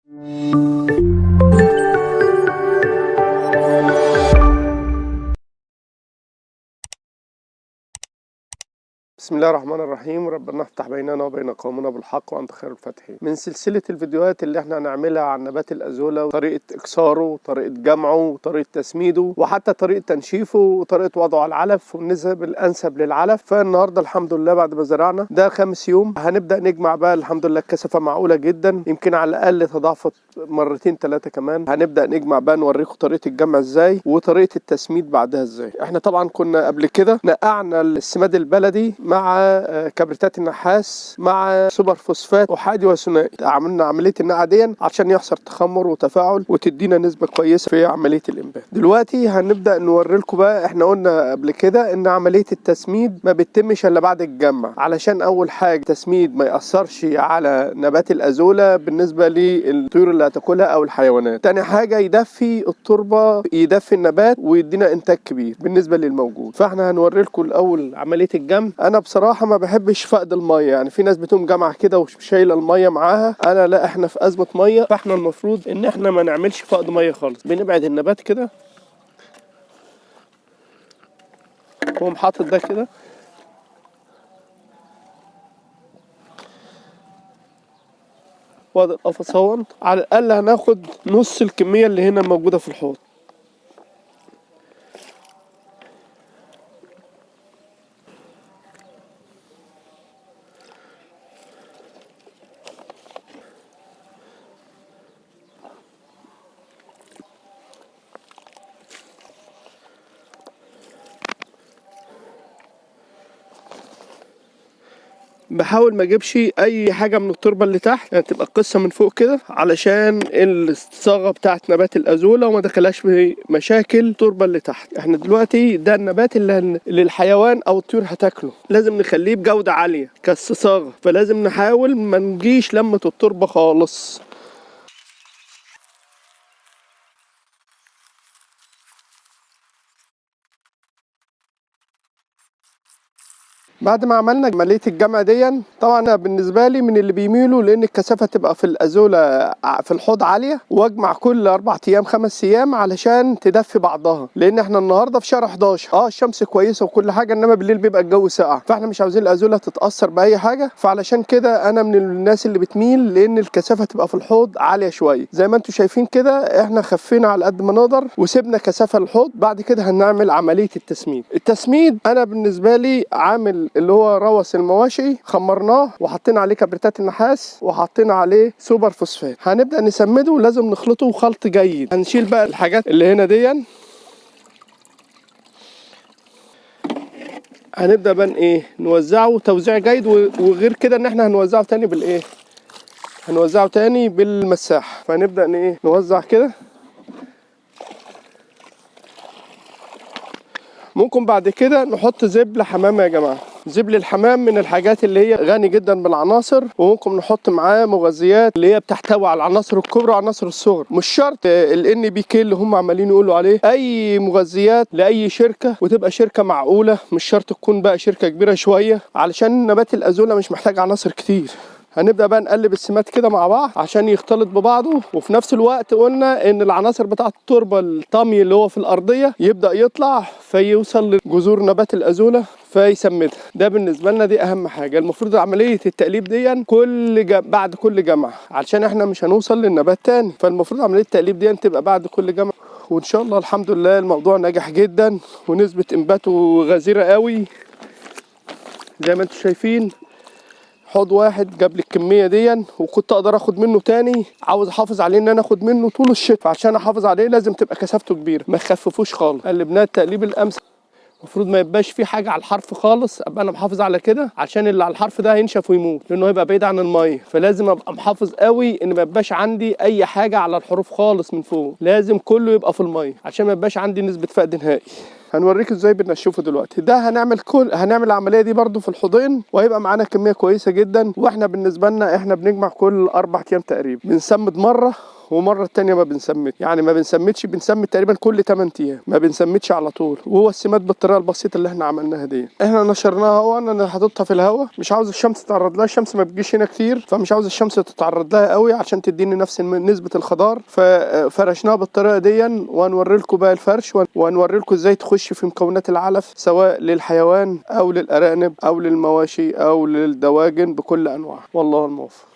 بسم الله الرحمن الرحيم. ربنا افتح بيننا وبين قومنا بالحق وانت خير الفاتحين. من سلسلة الفيديوهات اللي احنا هنعملها عن نبات الازولا وطريقة اكساره وطريقة جمعه وطريقة تسميده وحتى طريقة تنشيفه وطريقة وضعه على العلف والنسب الانسب للعلف، فالنهاردة الحمد لله بعد ما زرعنا ده 5 يوم هنبدأ نجمع بقى. الحمد لله الكثافة معقولة جدا، يمكن على الاقل تضاعفت مرتين 3 كمان. هنبدأ نجمع بقى، نوريكم طريقة الجمع ازاي وطريقة التسميد بعدها ازاي. احنا طبعا كنا قبل كده نقعنا السماد البلدي مع كبريتات النحاس مع سوبر فوسفات احادي وثنائي، عملنا عملية النقع دي عشان يحصل تخمر وتفاعل وتدينا نسبه كويسة في عملية الانبات. دلوقتي هنبدا نوري لكم بقى. احنا قلنا قبل كده ان عملية التسميد ما بتتمش الا بعد الجمع، علشان اول حاجة التسميد ما ياثرش على نبات الازولا بالنسبة للطيور اللي هتاكلها او الحيوانات. تاني حاجة يدفي التربة، يدفي النبات ويدينا انتاج كبير بالنسبة للموجود. فاحنا هنوري لكم الاول عملية الجمع. انا بصراحة ما بحبش فقد المية، يعني في ناس بتقوم جامعه كده وشايله المية معاها، انا لا، احنا في ازمة مية، فاحنا المفروض ان احنا ما نعملش فقد مية خالص. بنبعد النبات كده واقوم حاطط ده كده، وادي القفص اهون. على الاقل هناخد نص الكمية اللي هنا موجودة في الحوض. بحاول ما اجيبش اي حاجة من التربة اللي تحت، يعني تبقى القصة من فوق كده علشان الصاغه بتاعت نبات الازولا وما دخلهاش في مشاكل التربة اللي تحت. احنا دلوقتي ده النبات اللي الحيوان او الطيور هتاكله، لازم نخليه بجوده عالية كالصاغه، فلازم نحاول ما نجيش لمه التربة خالص. بعد ما عملنا عملية الجمع دي، طبعا انا بالنسبة لي من اللي بيميلوا لان الكثافة تبقى في الازولا في الحوض عالية، واجمع كل 4 ايام 5 ايام علشان تدفي بعضها، لان احنا النهارده في شهر 11، الشمس كويسة وكل حاجة، انما بالليل بيبقى الجو ساقع، فاحنا مش عاوزين الازولا تتاثر باي حاجة. فعلشان كده انا من الناس اللي بتميل لان الكثافة تبقى في الحوض عالية شوية. زي ما انتم شايفين كده احنا خفينا على قد ما نقدر وسيبنا كثافة الحوض. بعد كده هنعمل عملية التسميد. التسميد انا بالنسبة لي عامل اللي هو روث المواشي، خمرناه وحطينا عليه كبريتات النحاس وحطينا عليه سوبر فوسفات. هنبدأ نسمده، لازم نخلطه خلط جيد. هنشيل بقى الحاجات اللي هنا دي، هنبدأ بقى ايه نوزعه توزيع جيد، وغير كده ان احنا هنوزعه تاني بالايه، هنوزعه تاني بالمساحة. فهنبدأ ايه نوزع كده. ممكن بعد كده نحط زبل حمام يا جماعة. زبل الحمام من الحاجات اللي هي غني جدا بالعناصر، وممكن نحط معاه مغذيات اللي هي بتحتوي على العناصر الكبرى وعناصر الصغرى. مش شرط ال NPK اللي هم عمالين يقولوا عليه، اي مغذيات لاي شركة، وتبقى شركة معقولة، مش شرط تكون بقى شركة كبيرة شوية، علشان نبات الازولا مش محتاج عناصر كتير. هنبدأ بقى نقلب السماد كده مع بعض عشان يختلط ببعضه، وفي نفس الوقت قلنا ان العناصر بتاعة التربة الطمي اللي هو في الأرضية يبدأ يطلع فيوصل لجذور نبات الأزولة فيسمدها. ده بالنسبة لنا دي أهم حاجة. المفروض عملية التقليب دي بعد كل جمعة، علشان احنا مش هنوصل للنبات تاني، فالمفروض عملية التقليب دي تبقى بعد كل جمعة. وإن شاء الله الحمد لله الموضوع نجح جدا ونسبة إنباته غزيرة قوي. زي ما انتم شايفين حوض واحد جاب لي الكمية دي، وكنت اقدر اخد منه تاني. عاوز احافظ عليه ان انا اخد منه طول الشتاء، فعشان احافظ عليه لازم تبقى كثافته كبيرة، ما تخففوش خالص. قلبناه التقليب الامس، المفروض ما يبقاش فيه حاجة على الحرف خالص، ابقى انا محافظ على كده، عشان اللي على الحرف ده هينشف ويموت لانه هيبقى بعيد عن المية. فلازم ابقى محافظ قوي ان ما يبقاش عندي اي حاجة على الحروف خالص من فوق، لازم كله يبقى في المية عشان ما يبقاش عندي نسبه فقد نهائي. هنوريكم ازاي بنشفه دلوقتي. ده هنعمل العملية دي برده في الحوضين، وهيبقى معانا كمية كويسة جدا. واحنا بالنسبة لنا احنا بنجمع كل 4 ايام تقريبا، بنسمد مرة ومرة التانية ما بنسمد، يعني ما بنسمدش، بنسمد تقريبا كل 8 ايام، ما بنسمدش على طول. وهو السماد بالطريقة البسيطة اللي احنا عملناها دي، احنا نشرناها اهو. انا حاططها في الهواء، مش عاوز الشمس تتعرض لها، الشمس ما بتجيش هنا كتير، فمش عاوز الشمس تتعرض لها قوي عشان تديني نفس نسبه الخضار. ففرشناها بالطريقة دي، وهنوري لكم بقى الفرش، وهنوري لكم ازاي تخش في مكونات العلف سواء للحيوان او للارانب او للمواشي او للدواجن بكل انواعها. والله الموفق.